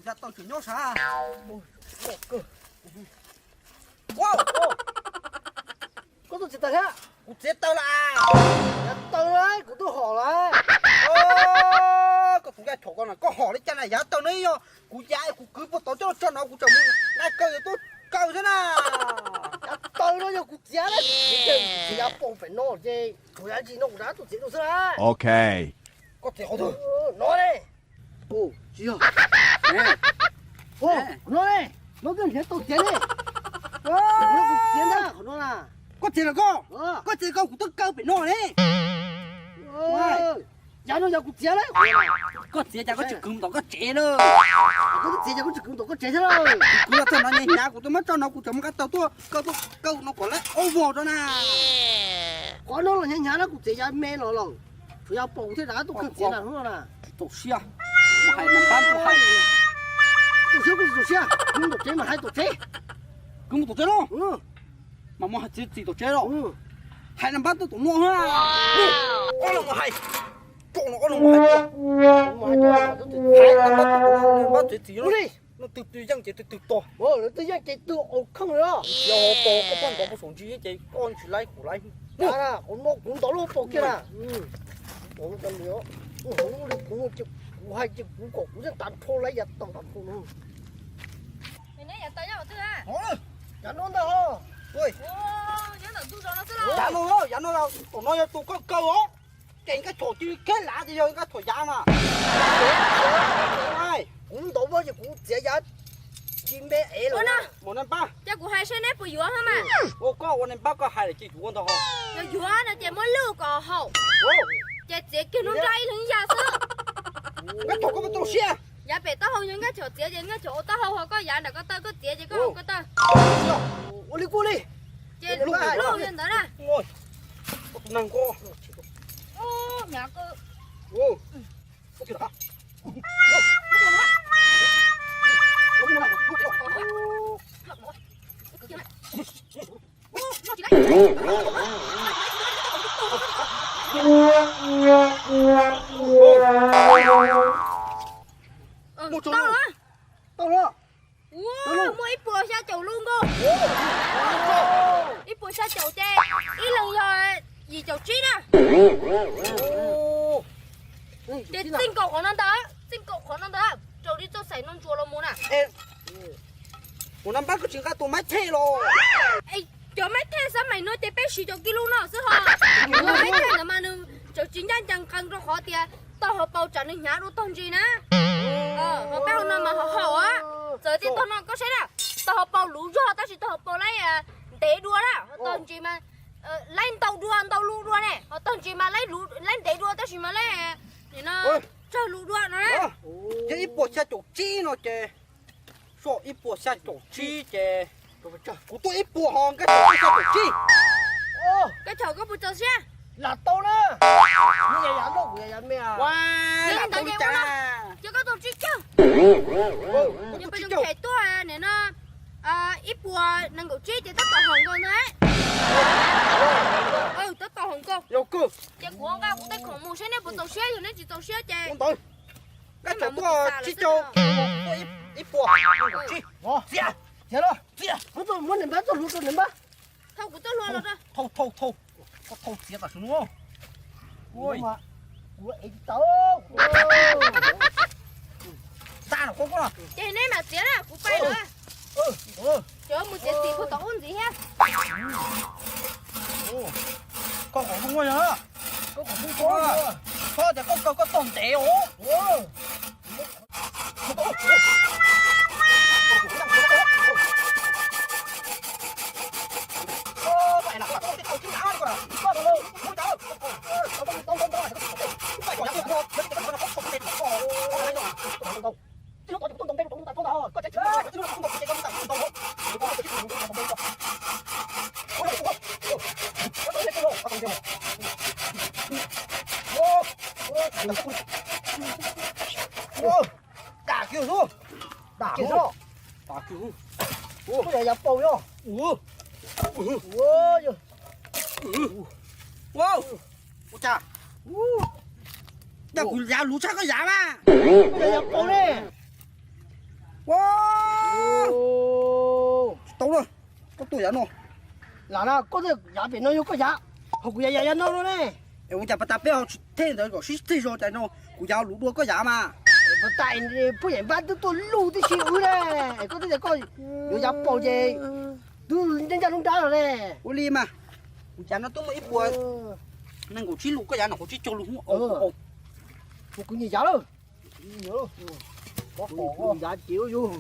Yav tau tseem nyob sav. Koj tuaj txiav taws thiab? Kuv txiav taws lawm. Yav taws, kuv twb hom lawm. Koj tus nkaj chom ko na, koj hom li cas na, yav taws no yog kuv yav kuv kwv puag tod coj los tso no kuv tseem mus nqa kaw yuav tuaj kaw xwb na. Yav taws no yog kuv txiav na, kuv txiav yav paus pem no ces tsuas yav tsis no kuv rov qab tuaj txiav dua xwb na. Ok. Koj txiav qhov twg? No ne. Tsis yog. No ne, no koj nrhiav tau txiav ne. Qhov no kuv txiav ntag, qhov no na. Koj txiav los koj? Koj txiav koj kuv twb kaw pem no ne. Yav no yog kuv txiav lawm. Koj txiav cas koj tsis kwv mus tom koj tsev lawm? Koj twb txiav cas koj tsis kwv mus tom koj tsev thiab lawm? Kuv los txog no nyuag hnyav kuv twb muab tso no kuv tseem mus nqa taws tuaj kaw tuaj kaw no kom lawv ua vog rau na. Qhov no los hnyav hnyav na, kuv txiav yav me los lawm, tsuas yav paus kuv thiaj rov qab tuaj kaw txiav na hnub no na. Txaus siab, mus hais nag npab tus hais. Txaus siab kuj txaus siab, kwv mus tom tsev mas hais tom tsev. Kwv mus tom tsev los? Mas mus hais txiv txim tom tsev los? Hais nag npab tuaj tom no. Ob los mus hais, tso no ob los mus hais, hais nag npab tuaj tom no, nag npab txiv txim no. Twg twg yeej ces twg twg tog. Twg yeej ces twg aus khooj li os. Yog paus koj poj ntaub puag saum ntsis ces koj tsis laib kuv laib. Kuv no kuv ntaus lub paus kiag na. Kuv hais ces kuv kom kuv yeej tas rho laib yav tau tas rho no. Yav no ntag. Yav no, yav no tom no yog tus koj kaw os. Ces nkaj chom cia li kheb lav ces yog nkaj chom yav mas. Kuv ntaus voj ces kuv txiav yav tsis me ev lawm na. Mus nag npab. Ces kuv hais seb neb puas yuav hab mas. Ua koj ua nag npab koj hais lawm ces yuav ntag ho. Yog yuav no ces muab lwj kom haum. Ces txiav kiag nruab nrab ib leeg ib yam xwb. Nkaj chom koj puas txaus siab? Yav pem taub hau yog nkaj chom txiav ces nkaj chom ua taub hau ho koj yav nram ko taw koj txiav ces koj ua ko taw. Ua li kuj li. Ces lwj yog ntawd na. Tus neeg ko. Hnyav kawg. Tau lawm. Tau lawm. Ua, muaj ib puas xya caum lub nkaus. Ib puas xya caum ces ib leeg yog yim caum tsib na. Ces txij nkaus qhov no ntag, txij nkaus qhov no ntag, raws li txoj xaim no ntsuas los mus na. Mus nag npab koj tsis nqa tus maib thej los? Cov maib thej xab mais no ces peb siv cov kij lub no xwb ho. Cov maib thej ntawd mas nws tseem tsis ncaj ncees qees rau qhov tias taub hau paus tsam nws hnyav dua tog ntsis na. Ho peb hauv no mas ho haum a. Txawm tias tog no koj saib na, taub hau paus luv zog tab sis taub hau paus laib ntev dua na, ho tog ntsis mas laib ntau dua ntau lub dua ne, ho tog ntsis mas laib ntev dua tab sis mas laib, nim no tsawg lub dua no na. Yog ib puas xya caum tsib no ces, so ib puas xya caum tsib ces kuv tuaj ib puas ho nkaj chom xya caum tsib. Nkaj chom koj puas txaus siab? Lam tau na. Ua, lam tau li cas? Ces koj tau tsib caug. Yog peb zoo khem tuaj nim no ib puas nees nkaum tsib ces tab tom haum nkaus ntag. Tab tom haum nkaus. Ces kuv nqa kuv tej khoom mus seb neb puas txaus siab, yog neb tsis txaus siab ces nkaj chom tuaj tsib caug, tuaj ib puas. Txiav, txiav los, txiav, muab niam npab txog hluav rau niam npab. Thau kuv txoj hlua los rau. Thau, thau, thau, koj thau txiav tam sim no. Kuv ev tsis tau. Tsa no koj, koj. Ces neb mam txiav na, kuv pais lawm. Cov mus txiav txim puag tom ub ntxiv thiab. Koj kom zoo yog. Koj kom zoo txhob, txhob tias koj kaw koj txog ntev os. Dam kiag xwb. Dam kiag xwb. Koj yog yav paus yog. Ua cas, cas kuv yav luv tshaj koj yav mas. Koj yog yav paus ne. Ua, tsis tau na, koj tuaj yav no. Lam na, koj yav pem no yog koj yav, ho kuv yav yav yav no no ne. Es ua cas pas tas peb ho tsis thej ntawd kom sib thej zog cas no, kuv yav luv dua koj yav mas. Pas tas poj yam npab twb tuaj luj tib si wb ne, koj twb tias koj yuav yav paus ces twb ncaj ncaj lub nrab los ne. Ua li mas, kuv yav no twb muaj ib puas nees nkaum tsib lus, koj yav no kuv tsib caug lus. Kuv nyiam yav lawm. Yav ces ua yus,